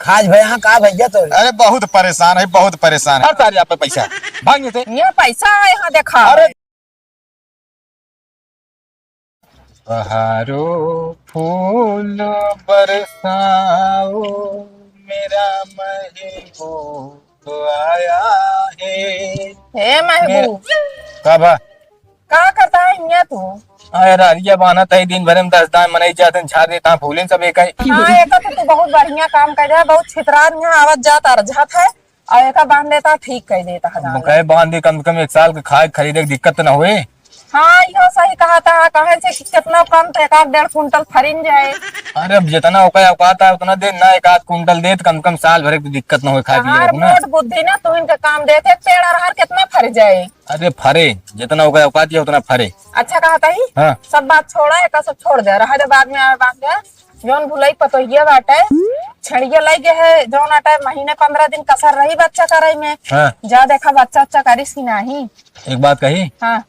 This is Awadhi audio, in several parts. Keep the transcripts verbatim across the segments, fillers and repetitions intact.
खाज भया का भैया तो? अरे बहुत परेशान है, बहुत परेशान है। हर तारीख पे पैसा भाग से। ये पैसा है, यहाँ देखा। अरे बहारो फूल बरसाओ, मेरा महबूब आया है। हे महबूब। का बा? का करता है हियाँ तू? अरे रारिया बान्हत है, दिन भर में दस दान मनई जात हैं, झाड़ देता फूलन सब एक है। हाँ, एक तो तू बहुत बढ़िया काम कर रहा है, बहुत छितरान यहाँ आवत जात अरझत है। और एका बांध देता, ठीक कर देता है अब दादा। कहे बांध दे, कम से कम एक साल के खाए खरीदे के दिक्कत तो ना होए। हाँ, इहो सही कहा था, कहे से कि कितना कम तो एक आध डेढ़ कुंटल फरिन जाए। अरे अब जितना ओकर औकात है उतना दे ना, एक आध कुंटल दे तो कम से कम साल भर की दिक्कत ना होए खाए पिए तहार के ना। मोट बुद्धि ना, तू इनका काम देते, पेड़ अरहर कितना फर जाए। अरे फरे, जितना ओकर औकात है उतना फरे। अच्छा कहा था ही? हाँ। सब बात छोड़ा, एका सब छोड़ दे, रहा दे, बाद में आवे बांध दे। जौन भुलई पतोहिया बाटे, छेड़िया लई गए है, जौन आटे महीने पंद्रह दिन कसर रही बच्चा करे में। हाँ। जा देखा बच्चा उच्चा करिस कि नाही। एक बात कही, हाँ।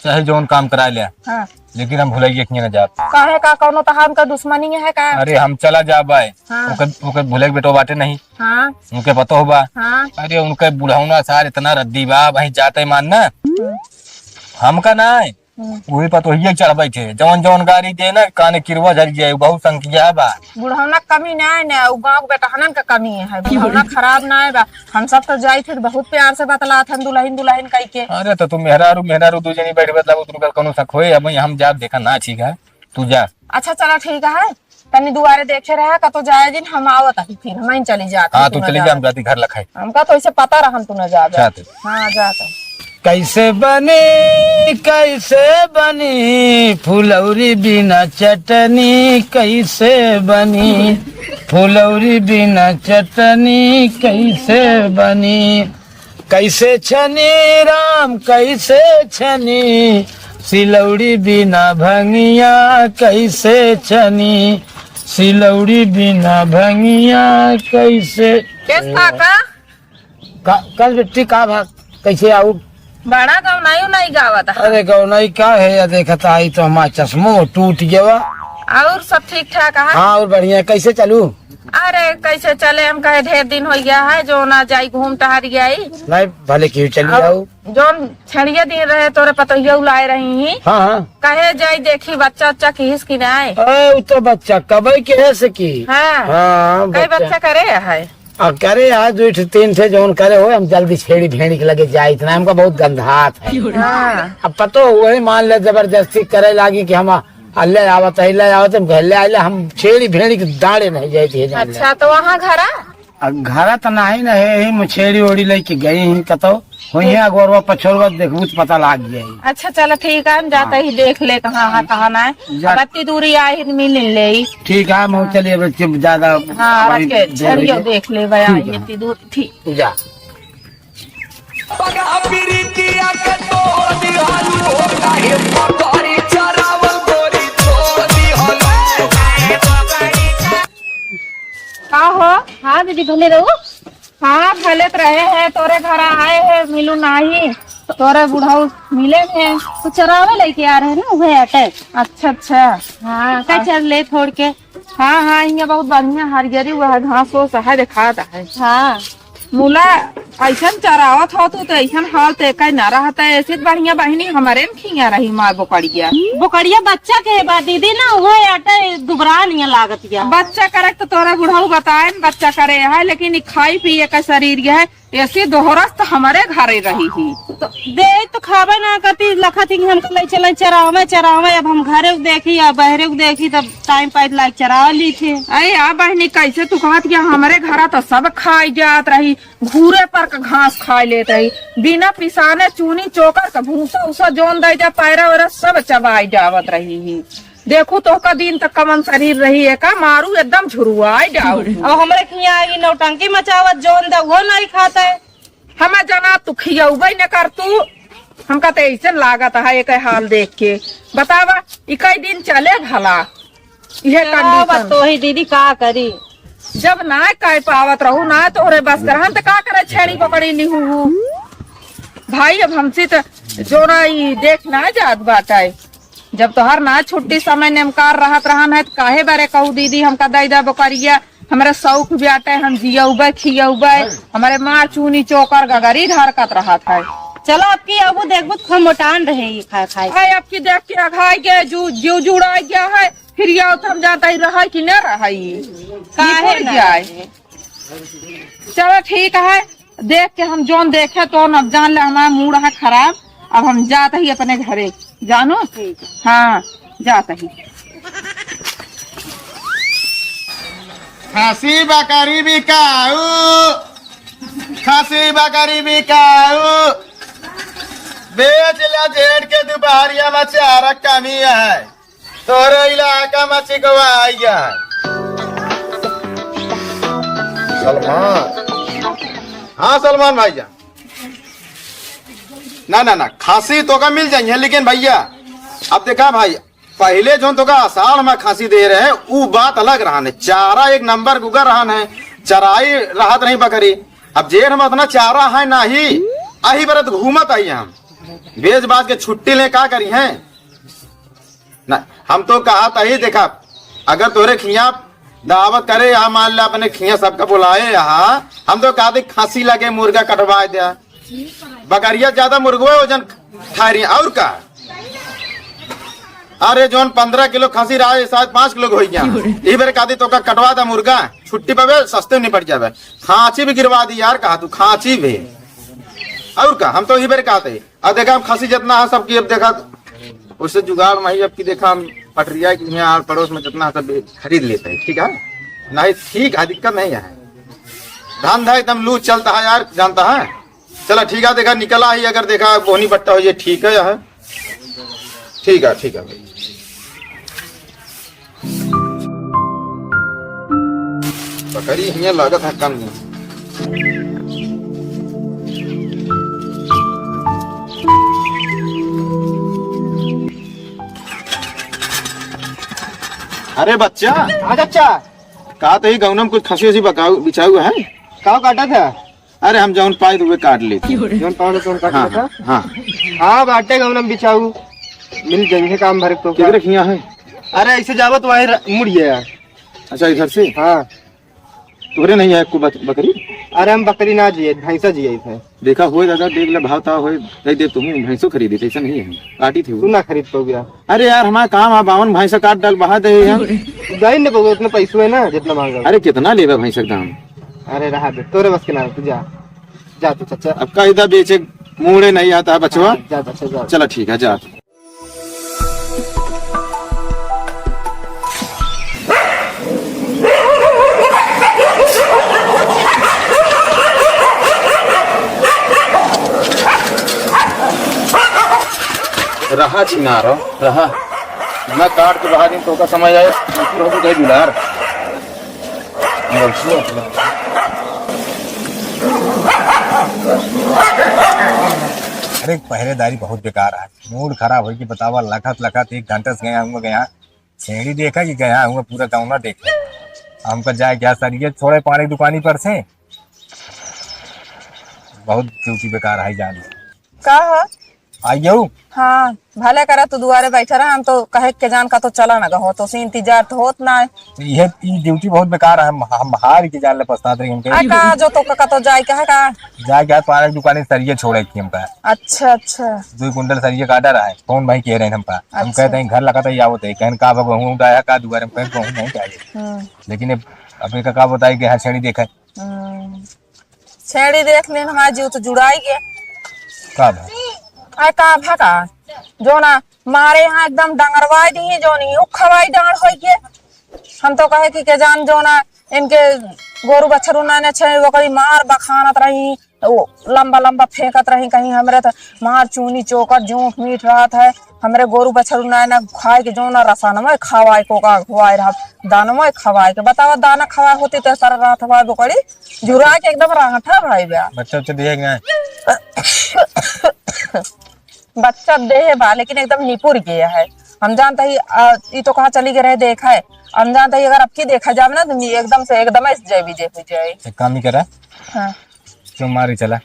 चाहे जौन काम करा लिया, हाँ। लेकिन हम भुलई के ना जाब। काहे का, कौनो तहार उनका दुश्मनी है का? अरे हम चला जाब आए, हाँ। ओकर, ओकर भुलई के बेटो बाटे नहीं, हाँ। उनके पतो बा। हाँ। अरे उनके बुढ़ौना सार इतना रद्दी बा, वहीं जाते मान ना। हाँ। हमका ना है, हम्म। वही पतोहिया चढ़ बैठे, जौन जौन गारी दे ना, काने किरवा झर जाए, बहुत संकिया बा। बुढ़ौना कमी ना है ना, उ गाँव के बेटहनन का कमी है, बुढ़ौना खराब ना है बा। हम सब तो जाई थे, बहुत प्यार से बतलात हन दुल्हन दुल्हन कई के। अरे तो तुम मेहरारू, मेहरारू दू जनी बैठ बतलाओ, तुमका कोनो शक होए? अब हम जाब देखा ना, ठीक है, तू जा। अच्छा चला ठीक है, तनी दुआरे देखे रहा, कतो जाए दिन हम आवत ही, फिर हम चली जात हाँ, ही, तू तू ना चली जा, जाबे। हम जाती घर लखाई। हमका तो ऐसे पता रहन तू ना जाबे। जाते। हाँ, जाते। कैसे बनी, कैसे बनी फुलौरी बिना चटनी, कैसे बनी फुलौरी बिना चटनी, कैसे बनी? कैसे छनी राम, कैसे छनी सिलौड़ी बिना भंगिया, कैसे छनी सिलौड़ी बिना भंगिया, कैसे? केस काका? का, कल बिट्टी का भा, कैसे आऊ? बड़ा गौनाई उनाई गावत है। अरे गौनाई का है या देखत आई तो हमार चश्मो टूट गवा। और सब ठीक ठाक है? हाँ, और बढ़िया। कैसे चलू? अरे कैसे चले, हम कहे ढेर दिन हो गया है जो ना जाई घूम टहर आई। नहीं, भले क्यों चली और जाऊ। जौन छेड़िया दिन रहे तोरे पतोहिया उलाए रही ही। हाँ, हाँ। कहे जाई देखी बच्चा उच्चा किहिस कि नाय। ए, उ तो बच्चा कबई के है से की। हाँ। हाँ, कई बच्चा। बच्चा करे है? आ, करे आज दो ठे, तीन ठे जौन करे हो, हम जल्दी छेड़ी भेड़ी के लगे जाए, इतना हमका बहुत गंधात है। हाँ। अब पतो वही मान ले जबरदस्ती करे लागी कि हम आ, ले आवत है, ले आवत है, हम कहे, ले आइले, हम छेड़ी भेड़ी के दाड़े नहीं जाए थे, जान ले। अच्छा, तो वहाँ घरा? अब घरा तो नहीं न है, यही में छेड़ी ओड़ी लेके गई ही कतो। वहीं अगोरवा पछोरवा देखबू तो पता लाग जाई। अच्छा, चलो ठीक है, हम जाते हाँ। ही देख ले कहाँ है, कहाँ ना है। जा। अब अत्ती दूरी आई है, मिल ले ही। ठीक है, हम हाँ। चलिए, अब जब ज्यादा हाँ, वही रख के देर छेड़ियो होई। देख ले भैया, ठीक है। इतनी दूर, ठीक। जा। पगहा प्रीतिया के तोड़ दिहलू हो, काहे बकरी चरावल गोरी छोड़ दिहलू। का हो? हाँ दीदी, भले रहू। हाँ, भले त रहे हैं, तोरे घर आए हैं, मिलू नाही, तोरे बुढ़ऊ मिले हैं। तो चरावे लेके आ रहे हैं ना, उहे अटे। अच्छा, अच्छा। हाँ, का हाँ। चर ले छोड़ के। हाँ, हाँ, हियाँ बहुत बढ़िया हरियरी हुआ है, घास ओस है, देखात है। हाँ। मुला, ऐसन चरावत हो तू, तो ऐसन हाल तो एकै ना रहता है। ऐसे तो बढ़िया बहिनी हमरे न खिया रही माँ बोकड़िया। बोकड़िया बच्चा के बा दीदी ना, उहे अटे दुबरान ये लागत या। बच्चा करे तो तोरा बुढ़ऊ बताए न, बच्चा करे है, लेकिन ई खाई पिए का शरीर ये है, ऐसे दोहरस तो हमरे घरे रही ही। तो दे तो खाबे ना करती, लखत ही कि हमको ले चले चरावे, चरावे, अब हम घरे देखी या बहरे देखी, तब टाइम पाई लाग चरा ली थी। अरे आ बहिनी, कैसे तू कहत कि हमरे घरा तो सब खाई जात रही, घूरे पर के घास खाई लेत रही, बिना पिसाने चूनी चोकर के भूसा उसा जौन दे जा, पैरा वैरा सब चबाई जावत रही ही। देखू तोहका दिन तक कमन शरीर रही है का, मारू एकदम झुरुआई जाऊ। और हमरे खिया ई नौटंकी मचावत जौन दे उहो नहीं खाते। हमें जना तू खियौबे न कर तू, हमका तो ऐसे लागत है एक हाल देख के। बतावा, ई कई दिन चले भला? इहे चलावा condition। तो ही दीदी का करी? जब ना कह पावत रहू ना तोहरे बस करहन त का करे छेड़ी पकड़ी लिहू हू? भाई अब हमसे त जोना ई देख ना जात बाटे। जब तोहर ना छुट्टी समय नेमकार रहत रहन है त काहे बारे कहू दीदी हमका दे दे बकरिया? हमरे शौक बाटे, हम जियउबे, खियउबे, हमरे मार चूनी चोकर गगरी ढरकत रहत है। चलो, अब की अबू देखबू त खूब मोटान रहे ई खाए खाए। अरे, अब की देख के अघाई के जू-, जीव जुड़ाई गया है, फिर ये तो हम जानता ही रहे कि न रहे ई। काहे निकल ना जाए। रहे? चलो ठीक है, देख के हम जौन देखे तो अब जान ले हमारा मूड है खराब, अब हम जात ही अपने घरे, जानो? ठीक है। हाँ, जात ही। खसी बकरी बिकाऊ, खसी बकरी बिकाऊ, बेच ला जेठ के दुपहरिया में चारा कमी है। तोरे इलाका में चिकवा आइया है। सलमान। हाँ सलमान भैया। ना, ना, ना, खसी तोका मिल जाइहैं, लेकिन भैया, अब देखा भाई, पहिले जौन तोका आषाढ़ में खसी दे रहे, ऊ बात अलग रहन है। चारा एक नंबर गुगर रहन है, चराई रहत रही बकरी। अब जेठ में अतना चारा है नाही, अही बरत घूमत आई हम। बेच बाच के छुट्टी ले का करिहैं? ना, हम तो कहत ही, देखा, अगर तोरे खिया दावत करे, यहाँ मान ले अपने खिया सबका बुलाए, यहाँ हम तो कहत ही खसी लगे मुर्गा कटवाए द्या, बकरिया ज्यादा, मुर्गवा वजन खा रही, और का? अरे जौन पन्द्रह किलो खसी रहा है, शायद पाँच किलो हो गया। ई बेर कहत ही तोका कटवा द्या मुर्गा, छुट्टी पावे, सस्ते निपट जावे। खांची भी गिरवा दी यार, कहा तू खांची भी, और का? हम तो ई बेर कहत ही। अब देखा, हम खसी जितना है सबकी, अब देखा, उससे जुगाड़ में ही, अब की देखा, हम पटरिया की यहाँ आड़ पड़ोस में जितना है सब खरीद लेते हैं, ठीक है? नहीं, ठीक है, दिक्कत नहीं है। धंधा एकदम लूज चलता है यार, जानता है। चला ठीक है, देखा, निकला ही, अगर देखा बोहनी बट्टा हो ये ठीक है, यह ठीक है, ठीक है भाई। बकरी हियां लागत है कम नहीं। अरे बच्चा। हाँ चाचा। का तो ही गौनम कुछ खसी उसी बकाऊ बिचाऊ है? का काटा था? अरे हम जौन पाई तो वे काट लेते। जौन पावल तौन काट हाँ, लेता। हाँ। हाँ, बाटे गौनम बिचाऊ। मिल जाएंगे काम भर तो। किधर खिया है? अरे ऐसे जावत वहीं र-, मुड़ गया। अच्छा, इधर से? हाँ। तोरे नहीं है को बक-, बकरी? अरे हम बकरी ना जिए, भैंसा जिए थे। देखा होए दादा, देख ले भाव ताव होए, दे दे तुम भैंसो खरीदी, ऐसा नहीं है। काटी थे वो। तू ना खरीद पाओगे। अरे यार, हमारा काम है, बावन भैंसा काट डाल, बहा दे यार। दे ही नहीं पाओगे, उतना पैसो है ना, जितना मांगा। अरे कितना लेबा भैंसा का दाम? अरे रहा दे, तोरे बस के ना, तू जा। जा तू चाचा। अब का इधर बेचे, मूड़े नहीं आता है बचवा। हाँ, जा चाचा, जा। चला ठीक है, जा। रहा छिनारो, रहा। मैं काट के बहा दी, तोका समय आए, तू रहो, जय दुलार। अरे, पहरेदारी बहुत बेकार है, मूड खराब होइ कि बतावा, लखत लखत एक घंटा से गया हूँ, गया छेड़ी देखा कि गया हूँ, पूरा गाँव ना देखे। हमका जाए क्या सरिये छोड़े पानी दुकानी पर से, बहुत ड्यूटी बेकार है जान। का हो? आइयो। हाँ, भले करा तू दुआरे बैठा रहा, हम तो कहे के जान का तो चला ना गहो, तो से इंतजार तो होत ना है। तो ये, ये ड्यूटी बहुत बेकार है, हम, हम हार के जान ले पछतात रही हमके। आ का जो तो का तो जाए के है का? जाए के है पारक दुकाने सरिये छोड़े की हमका। अच्छा, अच्छा। दो कुंटल सरिये का order है, कौन भाई कह रहे हैं हमका? हम अच्छा। कहते हैं घर लगा तो ये आवत है, कहन का भगवान हूँ उठाया का दुआरे, हम कहें कहूँ नहीं चाहिए। हम्म। लेकिन अब, अब एक का बताए कि हाँ छेड़ी देखा। हम्म। छेड़ी देख लेन, हमार जीव तो जुड़ाई गया। का भा? अरे का भा का? जो ना मारे यहाँ एकदम डंगरवाई दी है, जो नहीं उखवाई डांड होई के। हम तो कहे कि के जान जो ना इनके गोरू बछरू ना ने छे ओकरी मार बखानत रही, वो लंबा लंबा फेंकत रही, कहीं हमरे तो मार चूनी चोकर जूठ मीठ रहत है, हमरे गोरू बछरू ना ना खाए के जो ना रसनवा खवाए कोका खवाए रहा, दानवा खवाए के। बतावा दाना खवाए होती तो सर रहत हवा बोकड़ी जुरा के एकदम रांठा भाई बा। बच्चा उच्चा दिए गए? बच्चा देहे बा, लेकिन एकदम निपुर गया है। हम जानता ही, आ, ई तो कहाँ चली गए रहे, देखा है। हम जानता ही, अगर अब की देखा जावे ना, तो मी-, एकदम से, एकदम ऐसे जय विजय हो जाए। एक काम ही करा। हाँ। क्यों मारी चला?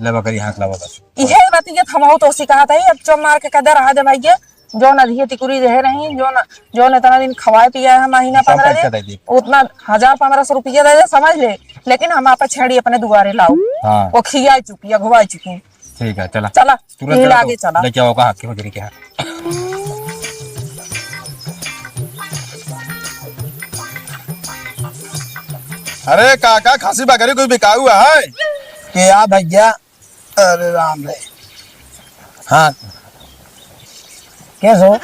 ले बकरी हाँक लावा बस। इहे बात ये थमाऊ तो उसी कहा था, अब चो मार के कदर रहा दे भाई ये। जौन अधिया टिकुरी रहे रही, जौन, जौन इतना दिन खवाए पियाए है महीना सब पन्द्रह पैसा दिन, दे दी। उतना हजार पन्द्रह सौ रुपया दे दे, समझ ले, लेकिन हम आपा छेड़ी अपने दुआरे लाओ। हाँ। वो खियाए चुकी, अघवाए चुकी। ठीक है, चला। चला, तुरंत यही चला लागे तो चला। लेके आओ, कहाँ के बकरी के यहाँ। अरे काका, खसी बकरी कुछ बिकाऊ है? क्या भैया? अरे राम रे। हाँ। कैसो?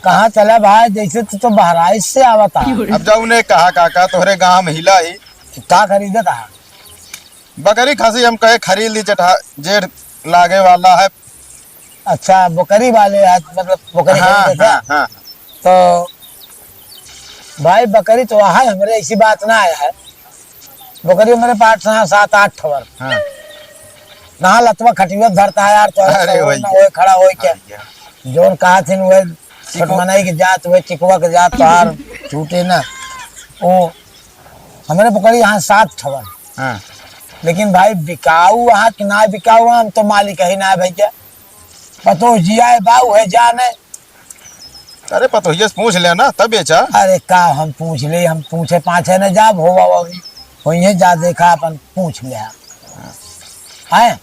कहाँ चला भाई? जैसे तू तो बहराइच से आवत आ। अब जौने कहा काका, तोहरे गाँव में हिला ही। का खरीदत आ? बकरी खसी हम कहे खरीद ली, जेठा, जेठ लागे वाला है। अच्छा, बकरी वाले आज, मतलब, बकरी हाँ, खरीदे थे? हाँ, हाँ। तो भाई, बकरी तो है हमरे, ऐसी बात ना आया है। बकरी हमरे पास ना सात आठ ठवर। हाँ। ना लतवा खटिया धरता है यार, तो अरे खड़ा होई भाई। ना होई, खड़ा होई क्या? हाँ, क्या? जौन कहा थिन वह चिकवा। छोटमनाई के जात, वह चिकवा के जात, तोहार छूटे ना। ओ, हमरे बकरी यहाँ सात ठवर। हाँ। लेकिन भाई, बिकाऊ वहाँ कि ना बिकाऊ वहाँ, हम तो मालिक ही ना है भैया। पतो जिया है, बाऊ है, जान है। अरे, पतोहिया से पूछ ले ना, तब बेचा। अरे, का हम पूछ ले, हम पूछे पाछे न जाब, होवा वही, वही जा देखा, अपन पूछ ले। हैं?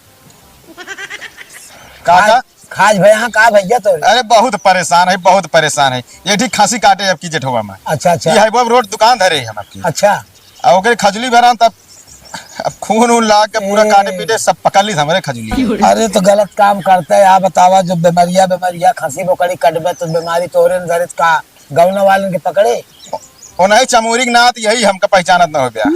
काका? खाज, खाज भैया, का भैया तो? अरे, बहुत परेशान है, बहुत परेशान है। ये ठीक खसी काटे अब की जेठवा में। अच्छा, अच्छा। ये है वो रोड दुकान धरे हम आपकी। अच्छा। आ ओकरे खजुली भरान तब अब खून उन लाग के पूरा ए। काटे पीटे सब पकड़ ली हमरे खजुली। अरे तो गलत काम करते है, आप बतावा, जो बेमरिया, बेमरिया खसी बोकड़ी कटबे तो बेमारी तोहरे न धरे का गौना वालन के पकड़े? ओ नहीं, चमोरी के नात यही हमका पहचानत न हो गया।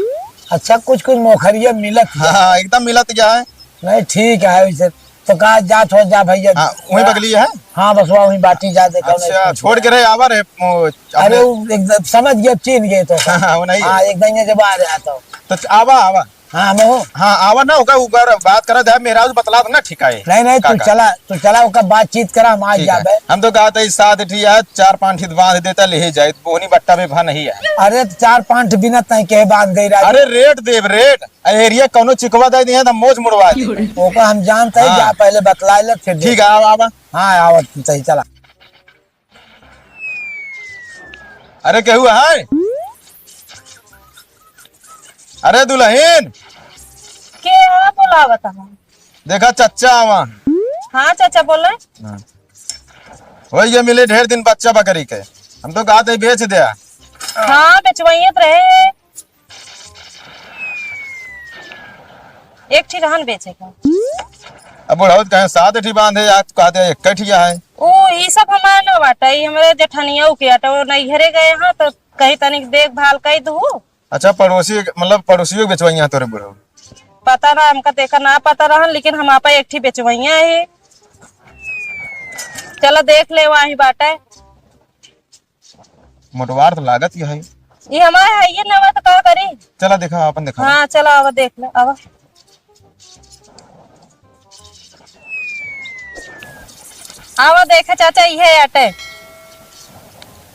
अच्छा, कुछ कुछ मोखरिया मिलत है। हाँ, एकदम मिलत गया है। नहीं, ठीक है, वैसे तो का जात हो जा भैया। हाँ, वही बगली है। हाँ, बस वहाँ वहीं बाटी जा दे, कौन अच्छा, है? छोड़ के रहे, आवा रहे, वो अरे, अपने वो एकदम समझ गया, चीन गए तो। हाँ, वो नहीं है। हाँ, एकदम ये जब आ रहा तो। तो आवा, आवा। हाँ, मैं हूँ। हाँ, आवा ना, ओकर, ओकर बात करा जाए, मेरा बतला ना ठीक है। नहीं, नहीं, तू काका। चला, तू चला, ओकर बातचीत करा, हम आ ठीक है। जाबे। हम तो कहा था, इस सात ठी है, चार पाँच ठी बांध देता, ले ही जाए, बोहनी बट्टा में भा नहीं है। अरे, तो चार पाँच ठी बिना तय के बांध दे रहा। अरे, रेट देब, रेट। एरिया कौनो चिकवा दे दिए तो मोच मुड़वा दी। ओका हम जानते हैं, हाँ। जा पहले बतला ले, फिर ठीक है, आवा, आवा। हाँ, आवा, सही, चला। अरे, केहू है? अरे, दुल्हन। के है बोलावत है? देखा, चच्चा आवा। हाँ, चच्चा, बोले। हाँ। वही ये मिले ढेर दिन बच्चा बकरी के। हम तो कहा थे, बेच दे। हाँ, बेचवाइए तो रहे। एक ठी रहन बेचे का। अब बुढ़ौत कहे सात ठी बांधे, आज कहते एक ठिया है। ओ, ई सब हमारे ना बाटा, ई हमरे जेठनिया के आटा, वो नैहरे गए हैं तो कहीं तनिक देखभाल कई दू। अच्छा, पड़ोसी, मतलब पड़ोसियों के बेचवाइया तोरे बुढ़ऊ? पता ना, हमका देखा ना पता रहन, लेकिन हम आपा एक ठी बेचवाइया है। चला देख ले, वहीं बाटे। मोटवार तो लागत ही है। ये हमारे है, ये नवा तो का करी? चला देखा, अपन देखा। हाँ, चला आवा देख ले, आवा। आवा देखे चाचा, ये आटे।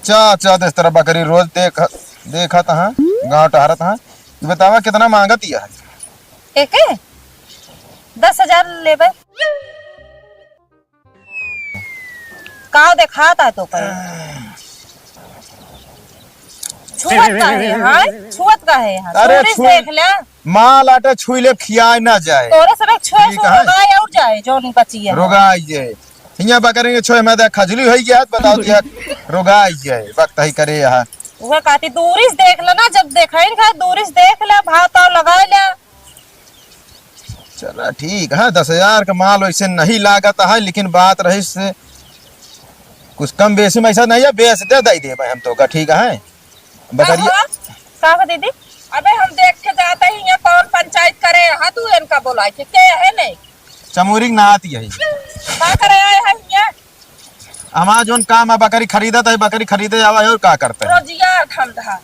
चाचा, दस तरह बकरी रोज देख, देखत हाँ, गाँव टहरत हाँ। ये बतावा कितना मांगत ही है? एके? दस हजार लेबे। का देखात है तो कहीं? छुअत का है, हाँ? छुअत का है यहाँ? अरे, दूरी से छुई-, देख ले। माल आटे छुई ले, खियाए ना जाए। तोरे सब एक छुए ठीक से है। रोगाए और जाए, जौन बची है। रोगाए जाए। हियाँ बकरी के छुए में दे खजली होई गया, बताओ दिया, रोगाए जाए, वक्त ही करे यहाँ। वह कहती, दूरी से देख ले ना, जब देखाइन खा, दूरी से देख ले, भाव ताव लगाए ले। चला ठीक है, दस हजार का माल वैसे नहीं लागत है, लेकिन बात रही से कुछ कम बेसी में ऐसा नहीं है, बेच दे, दे दे भाई हम तो का, ठीक है। बकरिया। अहो, का हो दीदी? अबे हम देख के जाते ही यहाँ कौन पंचायत करे, हाँ तू इनका बोला के, के है नहीं? चमोरी के नात यही। का करे आए हैं यहाँ? हमारा जोन काम है, बकरी खरीदत है, बकरी खरीदे जावा है, और का करते हैं? रोजियार धंधा।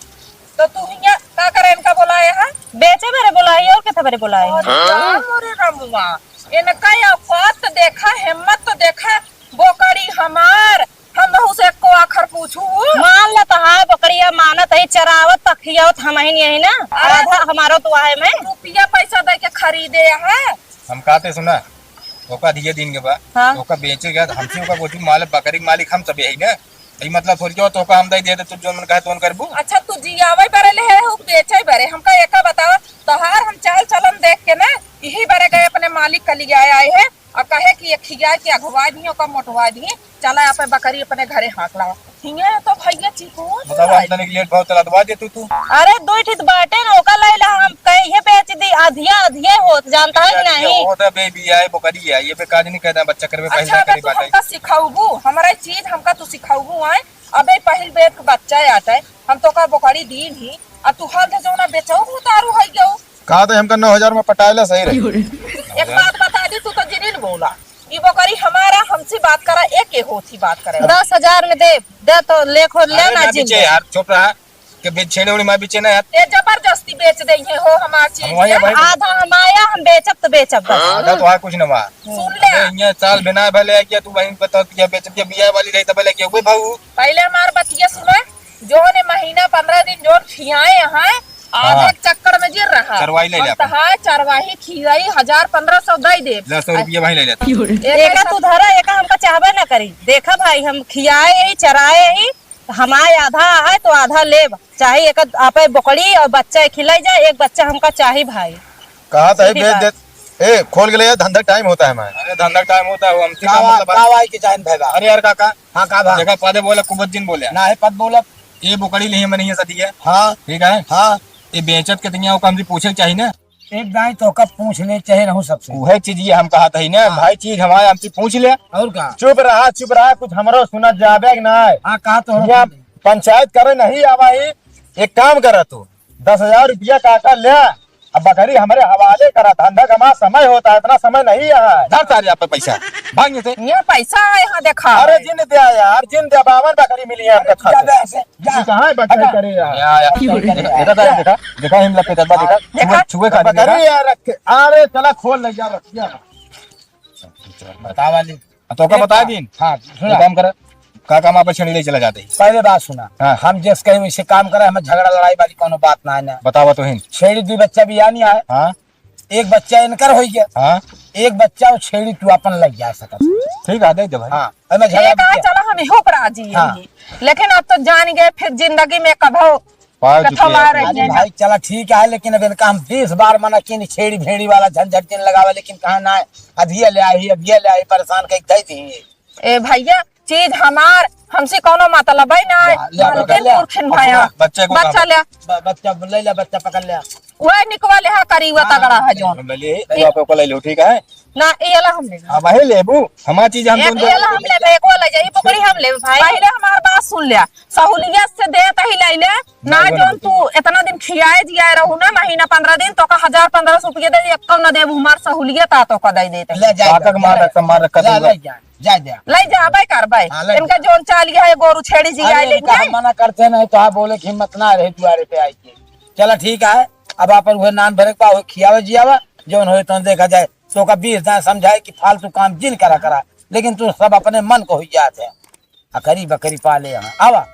तो तू हियाँ का करे इनका बोलाए है? बेचे बरे बोलाई और किथे बरे बोलाई? और का मोरे रमुआ, इनका औकात तो देखा, हिम्मत तो देखा, बोकड़ी हमार, हम बहू से एको आखर पूछू? मान ल तो है, बोकड़िया मानत है, चरावत तो खियावत हम ही नहीं है ना, अरे आधा हमारो तो है मैं। रुपया पैसा दे के खरीदे है। हम कहते सुना, ओका अधिया दिन के बा। हाँ। ओका बेचे गया तो हमसे ओका बोलती, मालिक, बकरी के मालिक हम सबे है ना। ई मतलब थोड़ी क्या तोका हम दे दे, तू जोन मन कहे तोन करबू। अच्छा, तू जियावे बरे ले है, हु बेचे बरे, हमका एका बतावा, तोहार हम चाल चलन देख के ना, यही बरे गए अपने मालिक का लिया आए है, और कहे कि ये खिया के अघवा दी, ओका मोटवा दी, चला आप बकरी अपने घरे हाँक लावा। हियाँ तो भैया चिकून बताओ, है। हम तनिक लेट भाव चला दबा दे तू, तू। अरे, दुई ठित बाटे न, ओका लैला हम कहिए बेच दी, अधिया, अधिया होत, जानता है कि अधिया नहीं? होत है, बेबी आए, बोकरी आए, ये पे काज नहीं कहता, बच्चा करबे, अच्छा, पहले अबे करे तू बाटे। हमका सिखाउबू, हमारा चीज हमका तू सिखाउबू आए, अबे पहिल बेर के बच्चा आटे, हम तोका बोकरी दीन ही, आ तू हाल दे जौना बेचऊ उतारू है गयो। कहा तो हमका नौ हजार में पटाएला सही रही। एक बात बता दी, तू तो जिनिन बोला, ई बोकरी हमारा, हमसे बात करा, एक के होत ही बात करे। दस हजार में दे, दे तो ले खो ले अरे ना ना जिन बेचे दे। यार, चुप रहा। के बेच छेड़े उड़ी मार बेचे ना यार। ये जबरदस्ती बेच दे ये हो हमार चीज हम वही है। भाई। आधा हम आया, हम बेचब तो बेचब बस। आधा तो है कुछ ना मार। सुन ले। अरे ये साल बिना भले है क्या तू वहीं बता क्या बेच के बिया वाली रही तब लेके हुए भाऊ। पहले हमार बतिया सुनो, जो ने महीना पन्द्रह दिन जो खियाए हैं, आधा हाँ। चक्कर में जिर रहा। चरवाही ले हम ले अपन। तहार चरवाही खियाई हजार पन्द्रह सौ दे दे। ले सौ रुपया भाई ले लेता। एक एका तू धरा, एका हमका चाहबे ना करी। देखा भाई, हम खियाए ही, चराए ही, हमारे आधा है तो आधा लेब, चाहे एक आपे बोकरी और बच्चा खिलाई जाए, एक बच्चा हमका चाही भाई। कहा तो है, सीधी बेच बात। दे। ए, खोल के ले जा, धंधा टाइम होता है हमारा। अरे धंधा टाइम होता है, वो हमसे का का वा-, मतलब है? का वाई के जान भाई बा? अरे यार काका, हाँ, का बा? देखा, पदे बोला, कुबत जिन बोले। ना है पद बोला। ये बोकरी ले मने ये सदी है। हाँ। ठीक है? हाँ। ये बेचत कितनी है, वो हमसे पूछे के चाहिए ना। एक दाई तो का पूछ ले, चाहे रहूं सबसे। उहे चीज ये हम कहा था ही ना, हाँ। भाई चीज हमारे हमसे पूछ ले। और का? चुप रहा, चुप रहा, कुछ हमरो सुना जाबे कि ना। हाँ, कहा तो हम यहाँ पंचायत करे नहीं आवा ही। एक काम करा तू, दस हजार रुपया काका ले, अब बकरी हमरे हवाले करा, धंधा का हमारा समय होता है, इतना समय नहीं है। धर सारे आप पैसा, भाग यहाँ से। ये पैसा है, यहाँ देखा। अरे जिन दिया यार, जिन दिया, बावन बकरी मिली है हमका खाते। जा, जा, जा। ये कहाँ है बकरी करे यार? या, या। देखा, देखा, देखा, देखा, हिमला पे डब्बा देखा, देखा। छुए, छुए खाली देखा। बकरी यार रखे। अरे चला खोल ले यार, रख यार। बता वाली। तो का बता दिन? हाँ, सुना। एक काम कर, का काम आप छेड़ी ले चला जाते हैं। पहले बात सुना। हाँ। हम जैसे कहीं वैसे काम करे, हमें झगड़ा लड़ाई वाली कोनो बात ना है ना। बतावा तो हिन। छेड़ी दुई बच्चा भी आनी है। हाँ। एक बच्चा इनकर हो गया। हाँ। एक बच्चा वो छेड़ी तू अपन लग जा सकत। ठीक है, दे दे भाई। हाँ, एमे झगड़ा ये कहा बिटिया। चला हम इहो पर राजी हाँ। यही। लेकिन अब तो जान गए, फिर जिंदगी में कभो पाँव कथो चुकिया मारे अरे के। भाई, चला ठीक है, लेकिन अब इनका हम बीस बार मना किन, छेड़ी भेड़ी वाला झंझट जिन लगावे, लेकिन कहा ना, अभी ले आई, अभी ले आई, परेशान कई दे दी। ए भैया, चीज हमार, हमसे कौनो मतलब है ना, ले, ले, मालकिन ले, ले। पुरखिन भया। बच्चे को बच्चा कहाँ? ले। ब-, बच्चा ले ले, बच्चा पकड़ ले। वह निकवा ले, हाँ, करी, वह हाँ, तगड़ा है जोन। ले ले, ले, आप ओको ले लो, ठीक है? ना, ये ला हम ले। अब वही लेबू, हमार चीज हम ये, तुम ये ला हम लेबे, एको ले जाई, पकड़ी हम लेबे भाई। पहले हमार बात सुन ले, सहूलियत से दे तही ले ले, ना ना, जोन ना। तू इतना दिन खियाए जियाए रहू ना, महीना पन्द्रह दिन, तो का हजार पन्द्रह सौ रुपये दे, एक कौन ना देबू, हमार सहूलियत आ तो का दे देते। ले जाए, काका के मार रख, मार रख, ले, ले जा। जाए दे। लई जाबे करबे। हाँ, लई इनका जा। जौन चाली है, गोरू छेड़ी जी अरे, आए इनका लेके। हम मना करते नहीं, तो आप बोले कि हिम्मत ना रहे दुआरे पे आई के। चला ठीक है, अब आपन उहे नान भरे के बा, उहे खियावे जियावे, जौन होए तौन देखा जाए। तो का बीस दान समझाए कि फालतू काम जिन करा करा, लेकिन तू सब अपने मन को हुई जात है। अकरी बकरी पाले यहाँ आवा।